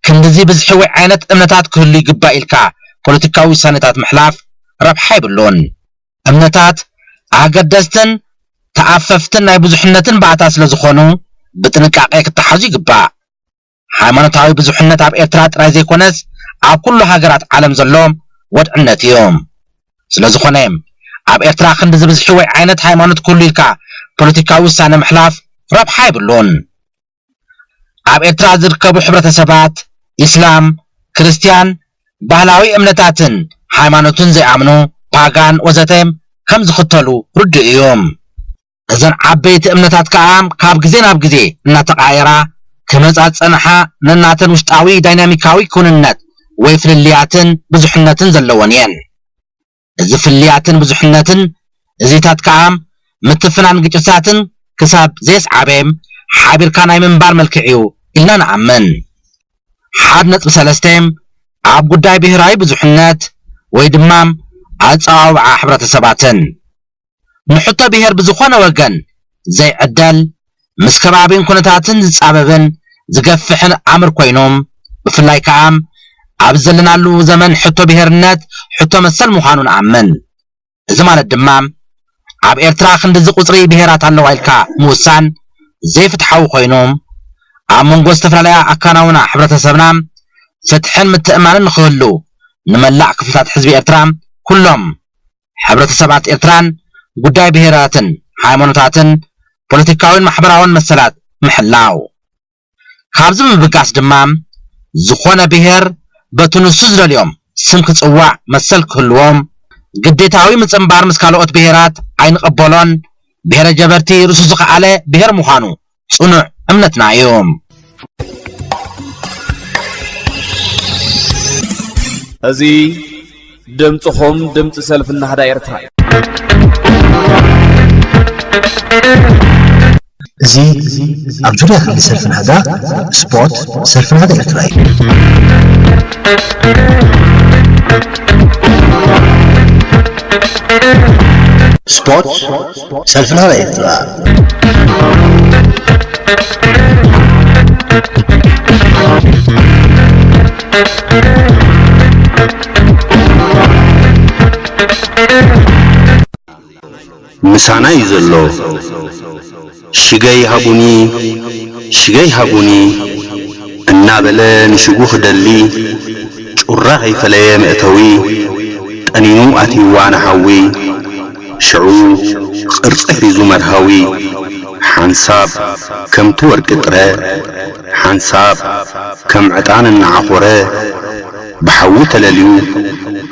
ክንድዚ ብዝሒ ወይ ዓይነት እምነታት ክህሉ ይግባእ ኢልካ ፖለቲካዊ ውሳኔታት ምሕላፍ ረብሓ የብሉን። እምነታት ኣገደስትን ተኣፈፍትን ናይ ብዙሕነትን ባእታ ስለ ዝኾኑ ብጥንቃቄ ክተሓዙ ይግባእ። ሃይማኖታዊ ብዙሕነት ኣብ ኤርትራ ጥራይ ዘይኮነስ ኣብ ኩሉ ሃገራት ዓለም ዘሎ ወድዕነት እዩ። ስለ ዝኾነ ኣብ ኤርትራ ክንድዚ ብዝሒ ወይ ዓይነት ሃይማኖት ክህሉ ኢልካ ፖለቲካዊ ውሳነ ምሕላፍ ረብሓ የብሉን። ኣብ ኤርትራ ዝርከቡ ሕብረተሰባት ኢስላም፣ ክርስትያን፣ ባህላዊ እምነታትን ሃይማኖትን ዘይኣምኑ፣ ፓጋን ወዘተ ከም ዝኽተሉ ርዱእ እዩ። እዘን ዓበይቲ እምነታት ከኣ ካብ ግዜ ናብ ግዜ እናተቐያየራ ክመጻ ዝጸንሓ ነናተን ውሽጣዊ ዳይናሚካዊ ክውንነት ወይ ፍልልያትን ብዙሕነትን ዘለወን እየን። እዚ ፍልልያትን ብዙሕነትን እዚታት ከኣ ምትፍናን ግጭታትን ክሳብ ዘየስዓበ ሓቢርካ ናይ ምንባር መልክዕ እዩ ኢልና ንኣምን። ሓደ ነጥቢ ሰለስተ፣ ኣብ ጉዳይ ብሄራዊ ብዙሕነት ወይ ድማ ኣጸዋውዓ ሕብረተሰባትን። ንሕቶ ብሄር ብዝኾነ ወገን ዘይዕደል፣ ምስ ከባቢን ኩነታትን ዝጻበብን ዝገፍሕን ኣምር ኮይኑ፣ ብፍላይ ከኣ ኣብ ዘለናሉ ዘመን ሕቶ ብሄርነት ሕቶ መሰል ምዃኑ ንኣምን። እዚ ማለት ድማ ኣብ ኤርትራ ክንድዚ ቁጽሪ ብሄራት ኣለዋ ኢልካ ምውሳን ዘይፍትሓዊ ኮይኑ፣ ኣብ መንጎ ዝተፈላለያ ኣካናውና ሕብረተሰብና ፍትሕን ምትእማንን ንኽህሉ ንመላእ ክፍልታት ህዝቢ ኤርትራ ኩሎም ሕብረተሰባት ኤርትራን ጉዳይ ብሄራትን ሃይማኖታትን ፖለቲካዊን ማሕበራውን መሰላት ምሕላው። ካብዚ ብምብጋስ ድማ ዝኾነ ብሄር በቲ ንሱ ዝደልዮም ስም ክጽዋዕ መሰል ክህልዎም፣ ግዴታዊ ምጽንባር ምስ ካልኦት ብሄራት ኣይንቐበሎን። ብሄረ ጀበርቲ ርእሱ ዝኸኣለ ብሄር ምዃኑ ጽኑዕ እምነትና እዩ። እዚ ድምፅኹም ድምፂ ሰልፊ ናህዳ ኤርትራ እዩ። እዚ ኣብ ዙርያ ክንዲ ሰልፊ ናህዳ ስፖርት ሰልፊ ናህዳ ኤርትራ እዩ። ስፖርት፣ ሰልፍና ናይ ኤርትራ። ምሳና እዩ ዘሎ። ሽገይ ሃቡኒ፣ ሽገይ ሃቡኒ እናበለ ንሽጉ ክደሊ፣ ጩራ ከይፈለየ መእተዊ ጠኒኑ ኣትይዋ ንሓዊ። ሽዑ ቅርጺ ሒዙ መርሃዊ፣ ሓንሳብ ከምቲ ወርቂ ጥረ፣ ሓንሳብ ከም ዕጣን እናዓኾረ፣ ብሓዊ ተለልዩ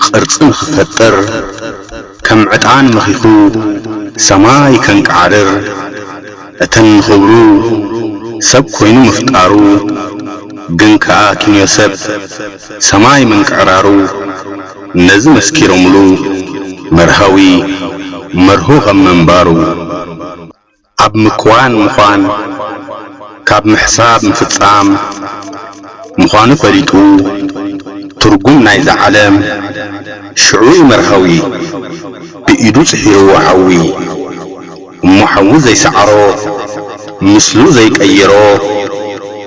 ቅርጺ ንኽፈጥር፣ ከም ዕጣን መኺኹ ሰማይ ከንቃዕርር፣ እተን ንኽብሩ ሰብ ኮይኑ ምፍጣሩ፣ ግን ከኣ ኪንዮ ሰብ ሰማይ ምንቅዕራሩ፣ ነዚ መስኪሮምሉ መርሃዊ መርሆ ከም ምንባሩ። ኣብ ምክዋን ምዃን፣ ካብ ምሕሳብ ምፍጻም ምዃኑ ፈሊጡ፣ ትርጉም ናይዛ ዓለም ሽዑ እዩ መርሃዊ፣ ብኢዱ ጽሒርዎ ሓዊ። እሞ ሓዊ ዘይሰዓሮ፣ ምስሉ ዘይቀየሮ፣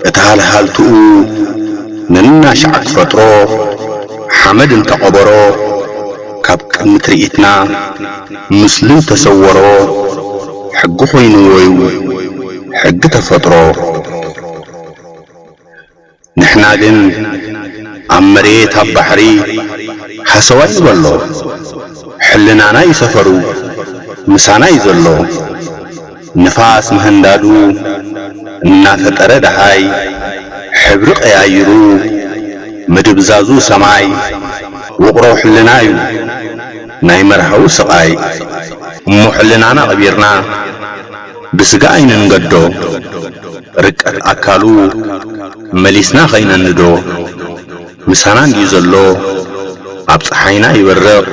እታ ሃልሃልትኡ ነናሻዕ ክፈጥሮ፣ ሓመድ እንተቐበሮ፣ ካብ ቅድሚ ትርኢትና ምስሉ እንተሰወሮ፣ ሕጊ ኮይንዎ እዩ ሕጊ ተፈጥሮ። ንሕና ግን ኣብ መሬት ኣብ ባሕሪ ሃሰዋይ ዝበሎ፣ ሕልናና እዩ ሰፈሩ፣ ምሳና እዩ ዘሎ። ንፋስ ምህንዳዱ እናፈጠረ ደሃይ፣ ሕብሪ ቀያይሩ ምድብዛዙ ሰማይ፣ ውቕሮ ሕልና እዩ ናይ መርሃዊ ስቓይ። እሞ ሕልናና ቀቢርና ብስጋ ኣይንንገዶ፣ ርቀት ኣካሉ መሊስና ከይነንዶ። ምሳና እንድዩ ዘሎ ኣብ ጸሓይና ይበርቕ፣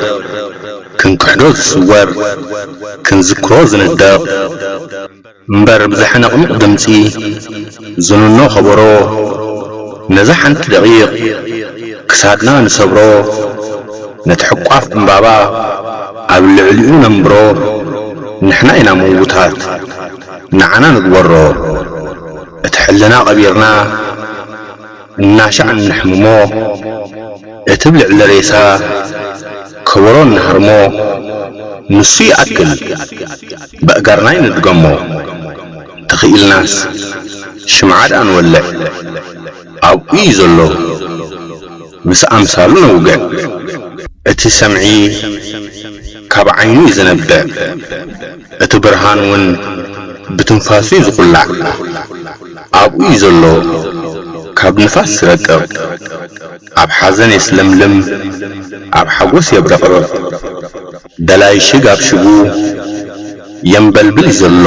ክንክሕዶ ዝስወር፣ ክንዝክሮ ዝንደቕ። እምበር ብዘሕነቕንቕ ድምጺ ዝንኖ ከበሮ፣ ነዛ ሓንቲ ደቒቕ ክሳድና ንሰብሮ፣ ነቲ ሕቋፍ ዕምባባ ኣብ ልዕሊኡ ነንብሮ። ንሕና ኢና ምዉታት፣ ንዓና ንግበሮ። እቲ ሕልና ቀቢርና እናሻዕ እንሕምሞ፣ እቲ ብልዕሊ ሬሳ ከበሮ እንሃርሞ፣ ንሱ ይኣክል በእጋርና ኣይንድገሞ። ተኽኢልናስ ሽምዓ ደኣ ንወልዕ፣ ኣብኡ እዩ ዘሎ ምስ ኣምሳሉ ነውግዕ። እቲ ሰምዒ ካብ ዓይኑ እዩ ዝነብዕ፣ እቲ ብርሃን እውን ብትንፋሱ እዩ ዝኹላዕ። ኣብኡ እዩ ዘሎ ካብ ንፋስ ዝረቅቕ፣ ኣብ ሓዘን የስለምልም፣ ኣብ ሓጎስ የብረቕርቕ። ደላይ ሽግ ኣብ ሽጉ የንበልብል እዩ ዘሎ፣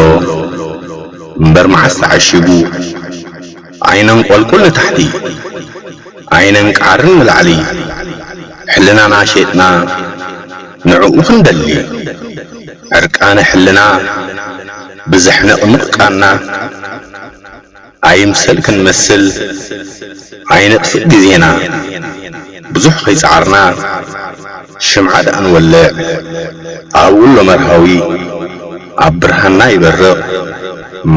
እምበር መዓስ ተዓሺጉ። ኣይነንቆልቁል ንታሕቲ፣ ኣይነንቃዕርን ንላዕሊ፣ ሕልናና ሸጥና ንዕኡ ክንደሊ። ዕርቃነ ሕልና ብዘሕነቕንቕ ቃና፣ ኣይምሰል ክንመስል ኣይነጥፍእ ግዜና። ብዙሕ ከይጸዓርና ሽምዓ ደኣ ንወልዕ። ኣብኡ ኣሎ መርሃዊ፣ ኣብ ብርሃንና ይበርቕ፣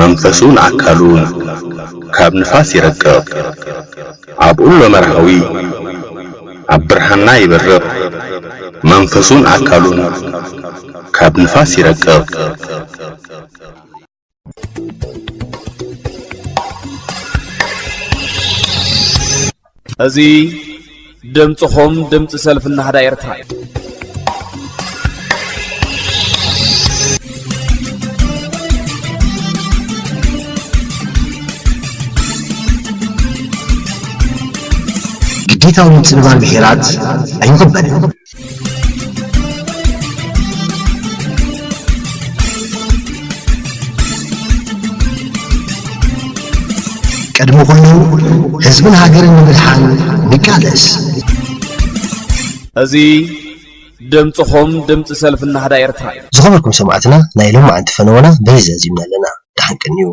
መንፈሱን ኣካሉን ካብ ንፋስ ይረቅቕ። ኣብኡ ኣሎ መርሃዊ፣ ኣብ ብርሃንና ይበርቕ፣ መንፈሱን ኣካሉን ካብ ንፋስ ይረቅቕ። እዚ ድምፅኹም ድምፂ ሰልፊ ናህዳ ኤርትራ እዩ። ግዴታዊ ምጽንባር ብሄራት ኣይቕበልን። ቅድሚ ኩሉ ህዝብን ሃገርን ንምድሓን ንቃለስ። እዚ ድምፅኹም ድምፂ ሰልፊ ናህዳ ኤርትራ እዩ። ዝኸበርኩም ሰማዕትና፣ ናይ ሎማዓንቲ ፈነወና በዚ ዘዚምና ኣለና። ደሓን ቅንዩ።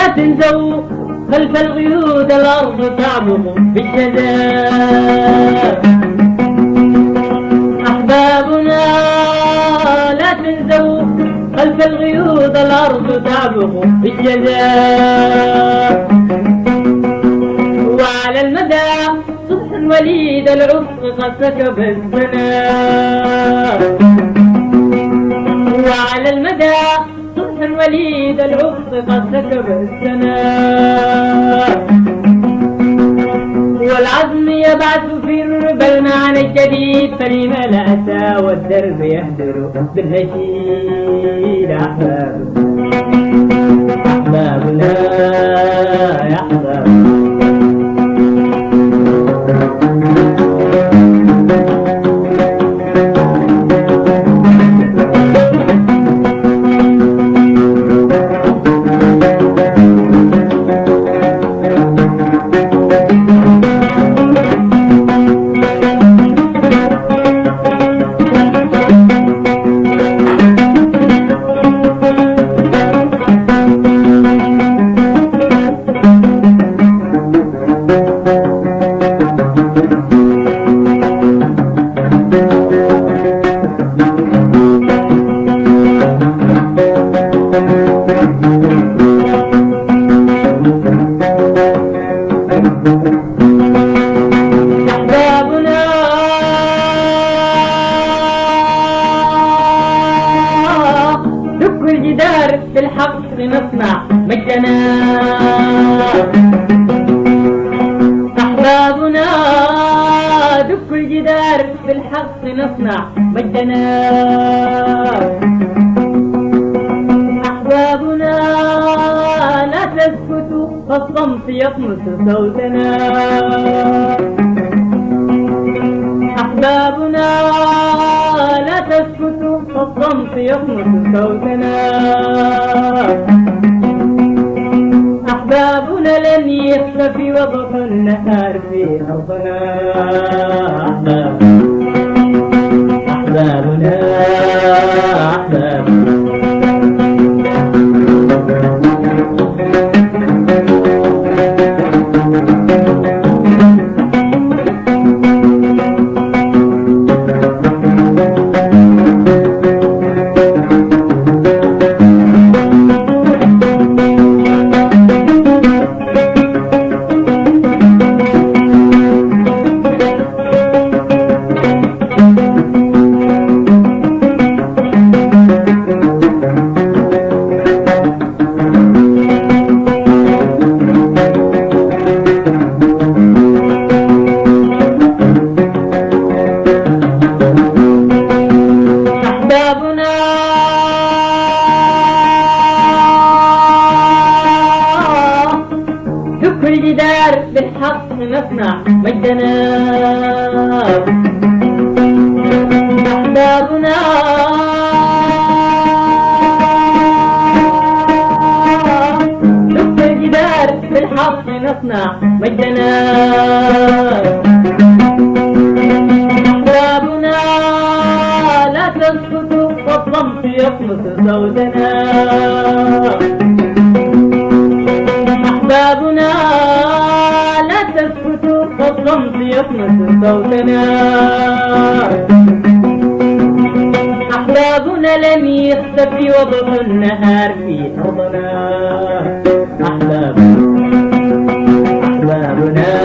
تنزووا خلف الغيوث، الأرض تعبق بالشذا. أحبابنا، لا تنزووا خلف الغيوث، الأرض تعبق بالشذا. وعلى المدى صبح وليد العشق قد سكب السنا. وعلى المدى صبح وليد العشق قد سكب السنا. والعزم يبعث في الربا المعنى الجديد، فلم لا أتى والدرب يهدر بالنشيد. أحباب، أحبابنا يا أحباب. أحبابنا دك الجدار بالحق لنصنع مجدنا. أحبابنا دك الجدار بالحق نصنع مجدنا. أحبابنا لا تسكتوا، فالصمت يطمس صوتنا. أحبابنا لا تسكتوا، فالصمت يطمس صوتنا. أحبابنا لن يخفى في وضح النهار في أرضنا. أحباب، أحبابنا، أحباب. أحبابنا، دك الجدار بالحق نصنع مجدنا. أحبابنا، دك الجدار بالحق نصنع مجدنا. أحبابنا، لا تسكتوا، فالصمت يطمس صوتنا. أحبابنا، لا تسكتوا، فالصمت يطمس صوتنا. أحبابنا، لن يختفي وضوح النهار في أرضنا. أحبابنا،